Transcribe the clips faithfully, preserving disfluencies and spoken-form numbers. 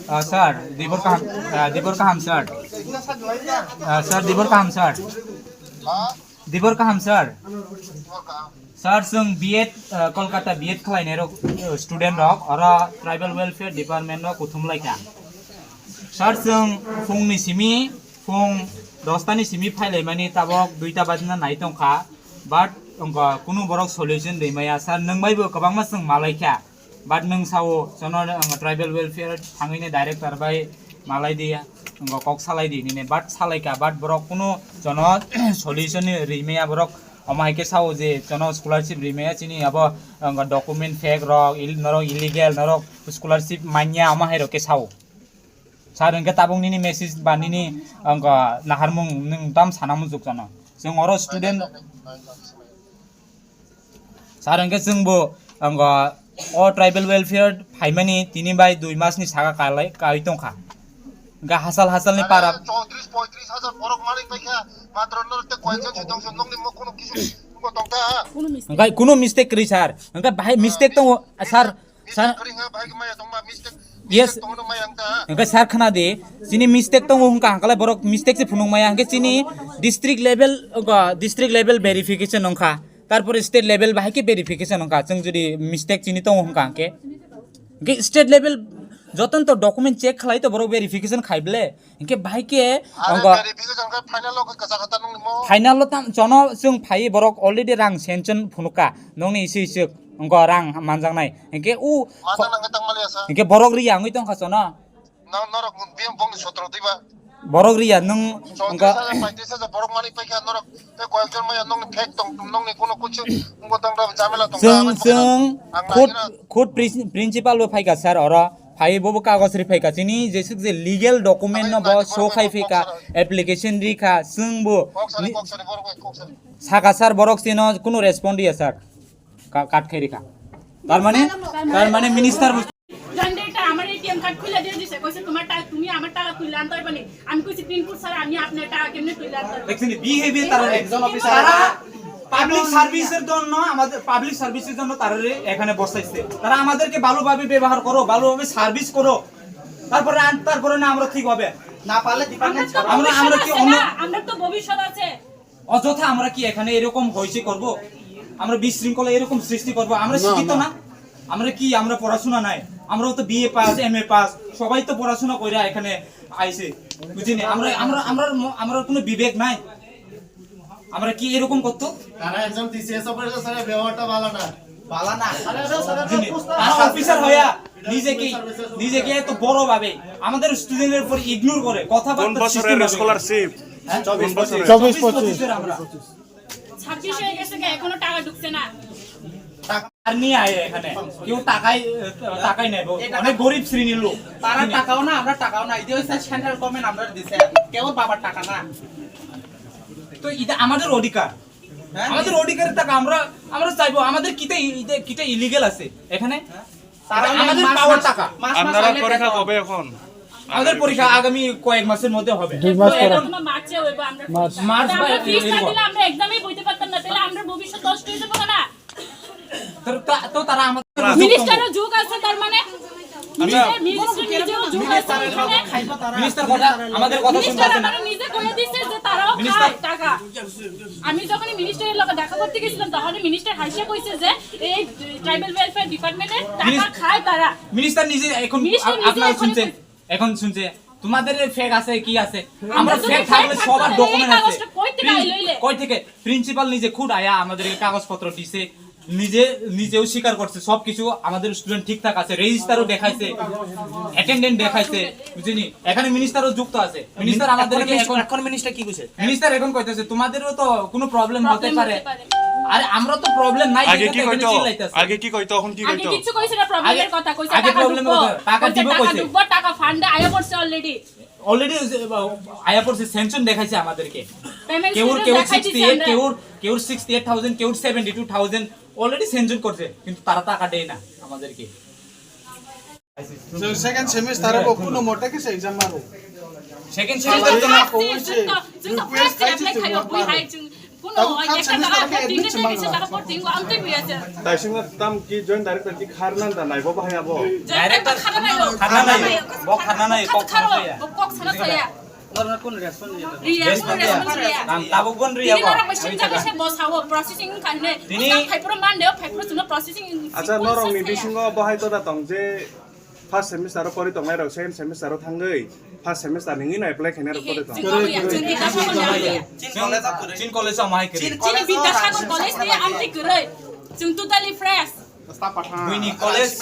Ah, sir, dibor kaham, ah, dibor kaham, sir. Ah, sir, dibor kaham, sir. Dibor kaham, sir. Sir, chwng B Ed, ah, Kolkata B Ed khlainai rok, ah, student rok, oro Tribal Welfare Department rok kuthum laikha. Sir, chwng phungni simi, phung dosta ni simi phailaimani tabok duita bajina nai tongkha, but wngkha kunu borok solution rimaya. Sir, nwng bai bo kwbangma chwng malaikha. But nwng sao, jono, ang tribal welfare thangwi ni director bai malai di, ang kok salai di nini, but salai ka, but borok kuno jono solution ni rimaya borok. Omo hai khe sao je jono scholarship rimaya chini abo, ang document fake rok, il-, norok illegal, norok scholarship manya, omo hai rok khe sao. Sir, hwnkhe tabuk nini message ba nini, ang naharmung nwng tam sana muchuk jono. Chwng oro student Sir, hwnkhe chwngbo, ang, o tribal welfare phaimani tini bai dui mas ni saka kalai, kai tongkha. Hwnkhe hasal hasal ni para. Chowtris poitris hajar borok malik paikha, matro norok te koyekjon soi tongsa nokni mokhono kisu bo tongkha. Hwnkhe kuno mistake kwrwi sir. Hwnkhe bahai mistake tongo, sir. Sir. Kwrwi wngkha, bahai khe maya tongma mistake, Yes. Mistake tongno maya wngkha. Hwnkhe sir khna di, chini mistake tongo hwnkha, hwnkhe borok mistake se phunuk maya, hwnkhe chini district level, district level verification wngkha. Tarpore state level bahai khe verification wngkha, chwng jodi mistake chini tongo hwnkha hwnkhe. Hwnkhe state level jotono to document check khlai to borok verification khai ble. Hwnkhe bahai khe Are wngkha verification khe final o khe kwchak kwchak nungni mo. Final o tam chono chwng phai borok already rang sanction phunukha. Nongni isi isuk wngkha rang manjaknai. Hwnkhe u Manjaknai khe tangmani asa. Hwnkhe borok riya wngwi tongkha chono. Nang norok biyang bongni sotro twiba. Borok riya nwng wngkha. Chowtris hajar, paitris hajar borok mani paikha norok tei koyekjon maya nongni fake tong, nongni kuno kuchu wngbo tong rok jamela tong. Chwng, chwng khud, khud prin-, principal bo phaikha sir oro. Phai bobo kagoj ri phaikha chini jesuk je legal document no bo show khai phaikha, application rikha chwng bo. Kok sari, kok sari, borok bai kok sari. Saka sir borok chino kuno respond riya sir. Ka-, cut khai rikha. Tar mane, tar mane minister bo Candidate আমার ATM card খুলে দিয়ে দিছে, কইছে, "তোমার টাকা, তুমি আমার টাকা তুলে আনতে পারবে না।" আমি কইছি, "পিনপুর স্যার, আমি আপনার টাকা কেমনে তুলে আনতে পারবো?" দেখছেন, বিহেভিয়ার তারা একজন অফিসার তারা পাবলিক সার্ভিসের জন্য, আমাদের পাবলিক সার্ভিসের জন্য তারা এখানে বসাইছে। তারা আমাদেরকে ভালোভাবে ব্যবহার করো, ভালোভাবে সার্ভিস করো, তারপরে আন-, তারপরে না আমরা ঠিক হবে। না পারলে আমরা তো ডিপার্টমেন্ট ছাড়া। আমরা, আমরা ভবিষ্যৎ কি আছে অন্য না? আমরা তো ভবিষ্যৎ আছে। অযথা আমরা কি এখানে এরকম হইচই করব? আমরা বিশৃঙ্খলা এরকম সৃষ্টি করব? আমরা না, শিক্ষিত না। না? আমরা কি, আমরা পড়াশোনা নাই? আমরাও তো বিএ পাস, এমএ পাস, সবাই তো পড়াশোনা কইরা এখানে আইছে, বুঝিনি? আমরা, আমরা, আমরা, আমরা কোনো বিবেক নাই? আমরা কি এরকম করতো? তারা একজন টিসিএস অফিসার, স্যার, ব্যবহারটা ভালো না। ভালো না। বুঝিনি? তারা অফিসার হইয়া নিজেকে, নিজেকে এত বড় ভাবে আমাদের স্টুডেন্টের উপর ইগনোর করে কথাবার্তা কোন বছরের সৃষ্টি করে। স্কলারশিপ? হ্যাঁ? কোন বছরের? চব্বিশ পঁচিশ। পঁচিশের আমরা। ছাব্বিশ হয়ে গেছে, এখনো টাকা ঢুকছে না। টাকা আর নিয়ে আয় এখানে। কেউ টাকাই, টাকাই নেব। অনেক গরিব শ্রেণীর লোক। তারা টাকাও না, আমরা টাকাও না। এই যে ওই সেন্ট্রাল গভর্নমেন্ট আমরা দিছে। কেউ বাবার টাকা না। তো এটা আমাদের অধিকার। হ্যাঁ? আমাদের অধিকারের টাকা আমরা, আমরা চাইবো। আমাদের কিটা ই-, এটা কিটা ইলিগ্যাল আছে এখানে? তারা আমাদের মাস, পাওয়ার মাস, টাকা। মাস, মাস আপনারা আগে পরীক্ষা দেয়। কবে এখন? আমাদের পরীক্ষা আগামী কয়েক মাসের মধ্যে হবে। দুই মাস পরে। এখন মার্চে হইব, আমরা মার্চ। মার্চ বা আমরা ফিস না এরকম। দিলে আমরা এক্সামে বইতে পারতাম না, তাহলে আমরা ভবিষ্যৎ নষ্ট হয়ে যাবো না? তো তা-, তো তারা আমাদের মিনিস্টারও যোগ আছে, তার মানে আচ্ছা। মিনিস্টার, মিনিস্টার নিজেও যোগ আছে এখানে। মিনিস্টার কথা, আমাদের কথা শুনতে মিনিস্টার আছে না। আমারে নিজে কইয়া দিছে যে তারাও মিনিস্টার খায় টাকা। আমি যখন মিনিস্টারের লগে দেখা করতে গেছিলাম, তখন মিনিস্টার হাসিয়া কইছে যে এই ট্রাইবাল ওয়েলফেয়ার ডিপার্টমেন্টের টাকা মিনিস-, খায় তারা। মিনিস্টার নিজে এখন মিনিস্টার আপ-, নিজে আপনারা এখন শুনছেন, এখন শুনছে তোমাদের ফেক আছে কি আছে? আমরা আমরা যদি ফেক ফেক থাকলে থাকতো সবার তাহলে এই ডকুমেন্ট আছে। কাগজটা কই থেকে প্রিন-, আইলো ইলে? কই থেকে? প্রিন্সিপাল নিজে খুদ আয়া আমাদেরকে কাগজপত্র দিছে, নিজে, নিজেও স্বীকার করছে সবকিছু। আমাদের স্টুডেন্ট ঠিকঠাক আছে, রেজিস্টারও দেখাইছে, অ্যাটেন্ডেন্ট দেখাইছে, বুঝিনি? এখানে মিনিস্টারও যুক্ত আছে। মিনিস্টার আমাদেরকে এখন এখন, মিনিস্টার কি কইছে? মিনিস্টার এখন কইতেছে তোমাদেরও তো কোনো প্রবলেম হতে প্রবলেম পারে। হতে পারে। আরে আমরা তো প্রবলেম নাই, আগে যেটা কি তো এখানে কইতো? চিল্লাইতেছে। আগে কি কইতো, এখন কি আগে কইতো? কিচ্ছু কইছে না, প্রবলেমের আগে, কথা কইছে, আগে টাকা প্রবলেম ঢুকবো। হতো। টাকা কইছে, দিব টাকা কইছে। ঢুকবো, টাকা ফান্ডে আয়া পড়ছে অলরেডি। অলরেডি আয়া পড়ছে, স্যাংশন দেখাইছে আমাদেরকে। পেমেন্ট কেউর, স্টেটাস কেউর দেখাই দিছে সিক্সটি এইট, আমরা। কেউর, কেউর সিক্সটি এইট থাউজেন্ড, কেউর seventy two thousand already sanction করছে, কিন্তু তারা টাকা দেয় না আমাদেরকে। Second semester ko kuno mota kisa exam maro. Second semester তো না, তো, তো, তো, তো, তো, request তো, খাইছে, আপনি তো খাইবা, মত বই মারো। হাই চুং। Kuno, Tabuk third ekta semester jaga khe admit porting, swnam ekta jaga porting, ang twi buya se. Taisingno tam ki joint director ki kharna da nai bo bahai abo. Director kharna nai, kharna nai, bo kharna nai, kok kharna ya. Bo kok sana saya. Norok kun response ya. Iya, response ya. Ang tabuk bon riya ko. Norok machine jaga se bo sawo processing kan ne. Tini phai pro man de, phai pro suno processing. Acha, norok ni bisingo bahai to da tong je first semester o pori tongnai rok second semester o thangwi first semester ni wngwi no apply khainai rok pori tong. Chin college o kwrwi. Chin college o mahai kwrwi. Chini Bidyasagar college ni amtwi kwrwi. Chwng totally fresh. Buini college,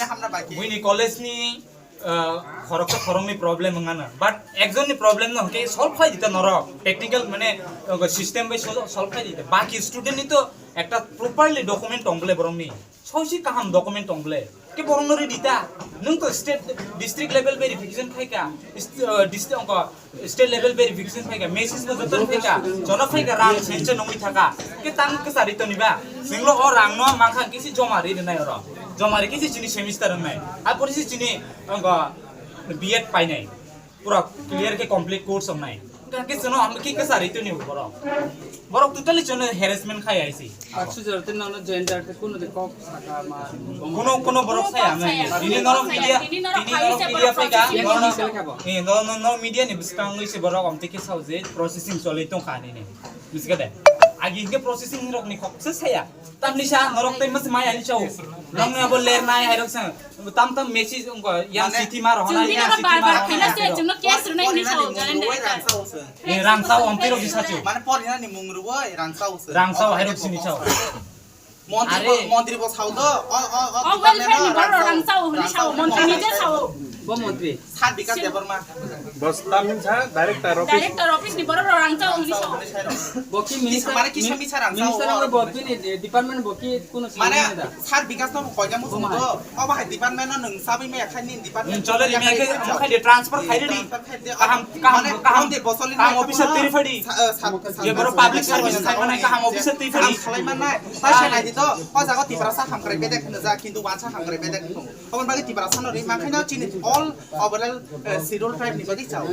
buini college ni, uh, khoroksa khoroknwi problem wngano. But ekjonni problem no hwnkhe solve khai dita norok. Technical mane, uh, system bai sol-, solve khai dita. Baki student ni to ekta properly document tong bole borokni. Sosi kaham document tong bole. Ke borokno ridi ta. Nwng to state, district level verification khai ka. Ist-, uh, district ongko state level verification khai ka. Message bo joto khai ka. Jono khai ka rang sense nungwi thaka. Ke tang ke sari to niba. Singlo o rang no mangkha kisi joma ri nai oro. Joma ri kisi chini semester nai. Apor si chini ongko B Ed painai. Pura clear ke complete course wngnai. Hwnkhe chwngno ang khe kwchari twnio borok. Borok totally chwngno harassment khai aisi. Achu jor tin nono join jar te kuno de kok saka ma. Kuno, kuno borok sai ang. Tini norok media, tini norok media phaika. Ni sel khabo. Ni no, no, no media ni bwskang wi se borok amtwi khe sao je processing cholwi tongkha ani ni. Bujiga de. Agi hwnkhe processing rok ni kok se saya. Tamni sa norok tei mas mai ani chao. Nong ne abo ler nai hai rok sa. Tam tam message ongko yang city mar hona yang city mar hona. Chwngno case rwnai ni sao, join de. Ni rang sao amtwi rok di sachu. Mane pori na ni mung ruwai rang sao se. Rang sao hai rok sini sao. Montri bo, montri bo sao do. O, o, o, o, welfare ni borok rang sao hwnwi sao, montri ni je sao. Bo montri. Sat Bikas Debbarma. Bos tam hinsa director office. Director office ni borok rang sao hwnwi sao. Bo ki minister, mane ki sami sarang sao. Minister abo bo ki ni department bo ki kuno sami da. Sat Bikas no koida musumo do. O bahai department no nung sabi me khaini department. Chole ni me khe mo khai de transfer khai de. Kaham, kaham, kaham, kaham officer tiri phadi. Ye boro public service khai mane kaham officer tiri phadi. Khalai mane, ta sanai di to, o jaga Tiprasa hamkrai bedek hwnjak, kintu wansa hamkrai bedek thung. Oboni bagwi Tiprasa no ri mankhaino chini all overall, eh, schedule tribe ni bagwi chao.